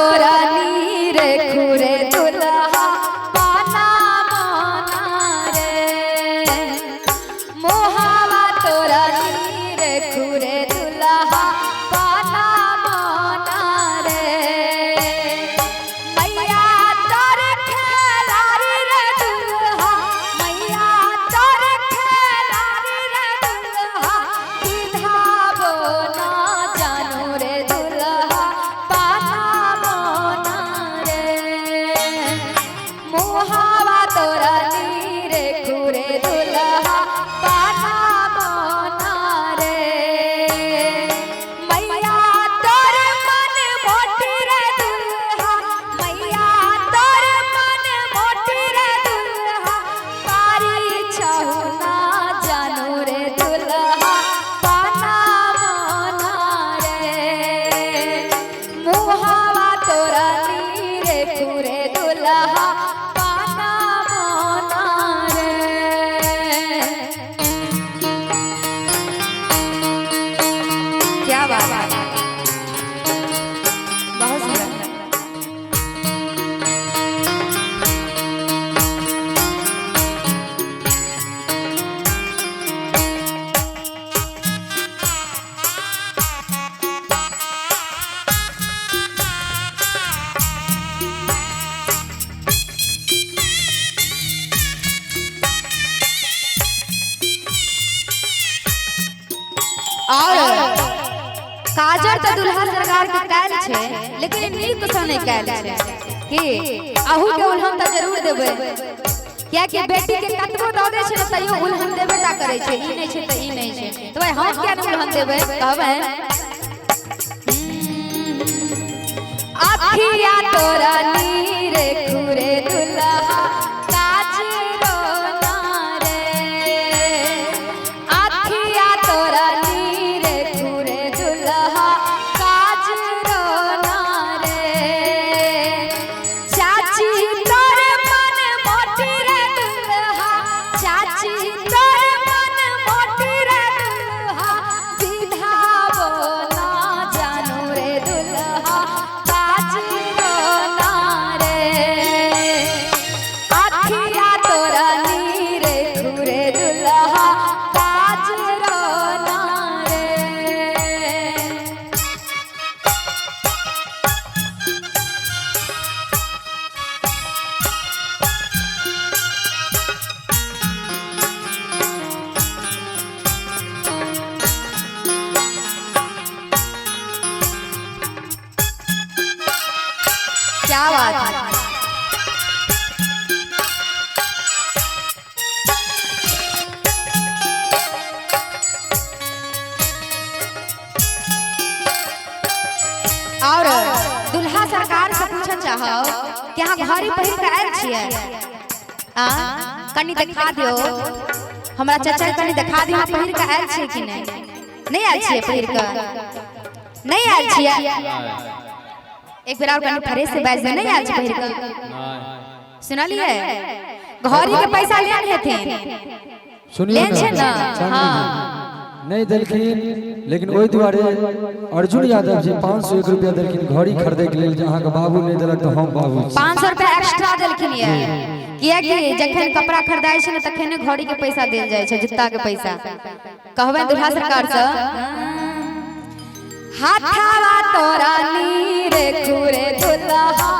तोरा नीर खुरे दुल्हा पाना मोना रे। मोहावा तोरा नीर खुरे दुल्हा पाना मोना रे। मैया तोर खेलारी रे दुल्हा, मैया तोर खेलारी रे दुल्हा, विधाबो ना जानू रे दुल्हा पाना मोना रे। मोहावा तोरा नीर खुरे दुल्हा पाना मोना रे। मैया तोर मन मोटी रे दुल्हा, मैया तोर मन मोटी रे दुल्हा, पारी छहु ना जानू रे दुल्हा पाना मोना रे। मुहावा तोरा नीर खुरे दुल्हा पाना मोना रे। क्या बात है, बहुत सुंदर। और काजर तऽ दुल्हा सरकार के कैल छै, लेकिन नीक सँ नहि कैल छै कि अहू के उल्हन तऽ जरूर देबै, कियाकि बेटी के कतबो दऽ दै छै ने तैयो उल्हन देबे टा करै छै। ई नहि छै तऽ ई नहि छै, तऽ भाई हम किया नहि उल्हन देबै, कहबै। अखिया तोरा नीर खुरे दुल्हा काजरो ना रे। अखिया तोरा नीर खुरे दुल्हा काजरो ना रे। चाची तोर मन मोटी रे दुल्हा, चाची तोर मन मोटी रे दुल्हा, विधाबो ना जानू रे दुल्हा काजरो ना रे। अखिया तोरा नीर खुरे दुल्हा काजरो ना रे। क्या बात है। और दुल्हा सरकार से पूछना चाहो कि अहाँ घड़ी पहिर के आयल छियै? आ कनी देखा दियो हमरा चाचा के, कनी देखा दियो अहाँ पहिर के आयल छियै कि नहि? नहि आयल छियै पहिर के? नहि आयल छियै? एक बेर और कनी फ्रेश से बाजि दियौ, नहि आयल छियै पहिर के? सुनलियै? घड़ी के पैसा लेन हेथिन? सुनियौ लेन छै ने? हाँ। नहि देलखिन, लेकिन ओहि दुआरे अर्जुन यादव जी 501 रुपया देलखिन घड़ी खरीदे के लेल, जे अहाँके बाबू नहि देलक तऽ हम बाबू छी। 500 रुपया एक्स्ट्रा देलखिन ये, कियाकि जखन कपड़ा खरीदाइ छै ने तखने घड़ी के पैसा देल जाइ छै, जूता के पैसा। कहबै दुल्हा सरकार से, हाथावा तोरा नीर खुरे दुल्हा